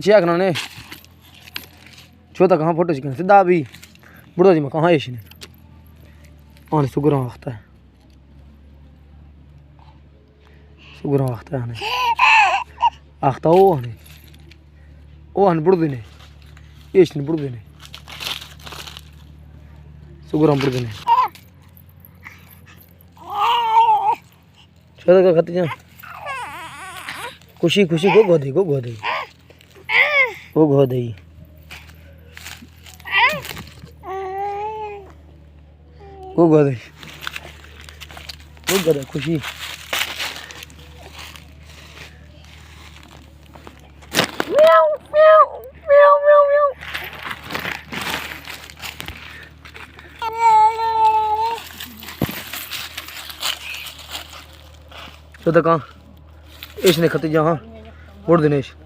چیا کنانے؟ چوتا کہاں فوٹو چکن سدا بھی۔ بڑا جی مکان ایش نے۔ آن سگراں وقت ہے۔ سگراں وقت ہے آنے۔ آختا او آنے۔ او آنے بڑ دینے۔ ایش نے بڑ دینے۔ سگراں بڑ دینے۔ شودا کا کھتی جان۔ خوشی، خوشی، گو گو دے، گو گو دے۔ گو گو دے۔ گو گو دے۔ گو گو دے، خوشی۔ شودا کان۔ ایش نے کھتی جان، ہاں۔ بڑ دینے ایش۔